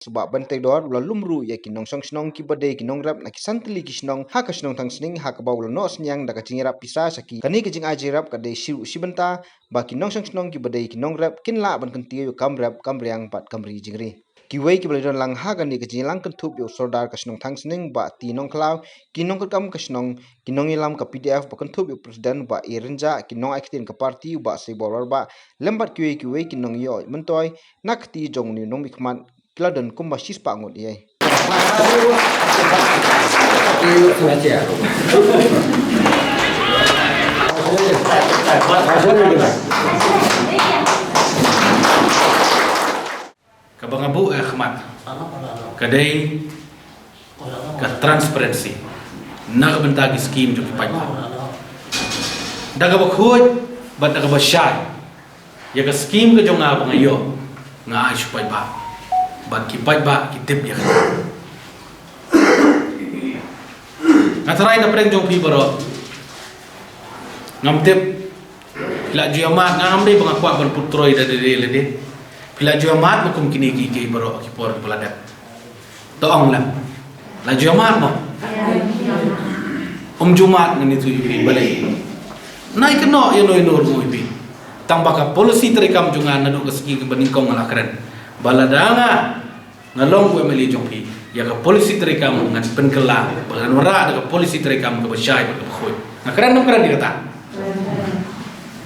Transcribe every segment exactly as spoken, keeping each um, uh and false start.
Bah Benteng Dor u la lum ruh ïa ki nongshong shnong kiba dei ki nongrep na ki san tylli ki shnong ha ka shnong Thangsning, ha kaba u la noh synñiang da ka jingïarap pisa sha ki. Kane ka jingai jingïarap ka dei shi ruh shi bynta, ba ki nongshong shnong kiba dei ki nongrep kin lah ban kyntiew ïa u kam rep, kam riang bad kam ri jingri. Kiwei kiba la don lang ha kane ka jingïalang kynthup ïa u Sordar ka shnong Thangsning, Bah T Nongkhlaw, ki nongkitkam ka shnong, ki nongïalam ka P D F ba kynthup ïa u President Bah A Rynjah, ki nongai ktien ka party Bah Saibor Warbah, lem bad kiwei kiwei ki nongïoh myntoi na ka kti jong une u nongmihkhmat, ki la don kumba shispah ngut ïa. Kaba nga buh ïa khmat ka dei ka transparency na ka bynta ki skim jong ki paidbah. Da kaba khuid bad da kaba shai, ïa ka skim ka jong nga ba nga ïoh, nga ai sha u paidbah, bad ki paidbah ki tip ïa ka. Nga tharai na pdeng jong phi baroh, ngam tip phi la ju ïa mad, ngam dei ba nga kwah ban pyntrei da lade lade. Phi la ju ïa mad mo kum kine ki, ki baroh ki por ba la dep? To ong lem. La ju ïa mad mo? Ym ju mad, ngan ïathuh ïa phi balei. Nai kynnoh ïa no ïa no ruh mo ïa phi. Tang ba ka policy treikam jong nga naduh ka sngi kaba nyngkong nga la kren ba lada nga nga long u M L A jong phi, ïa ka policy treikam ngan pynkylla, ba ngan wanrah da ka policy treikam kaba shai bad kaba khuid. Nga kren, ngam kren ïa kata?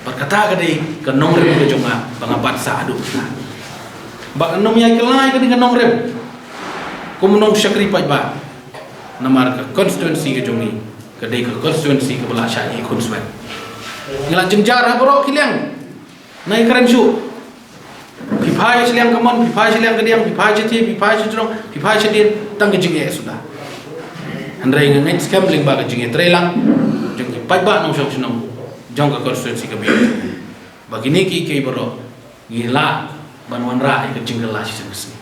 Bad kata ka dei ka nongrim ka jong nga ba nga bat sah haduh mynta. Bad ngam ïai kylla ïa ka dei ka nongrim kum u nongshakri paidbah. Namar ka constituency ka jong ngi ka dei ka constituency kaba la shah ïakhun swet. Ngi la jynjar ha baroh ki liang. Nai kren shuh. Phi phai shiliang ka mon, phi phai shiliang ka diang, phi phai shatei, phi phai shajrong, phi phai shadien, tang ka jingeh suda. Hynrei nga ngeit skhem lyngba ka jingïatreilang jong ki paidbah nongshong shnong jong ka constituency ka biang, ba kine kiei kiei baroh ngi lah ban wanrah ïa ka jingkylla shisien ka sngi.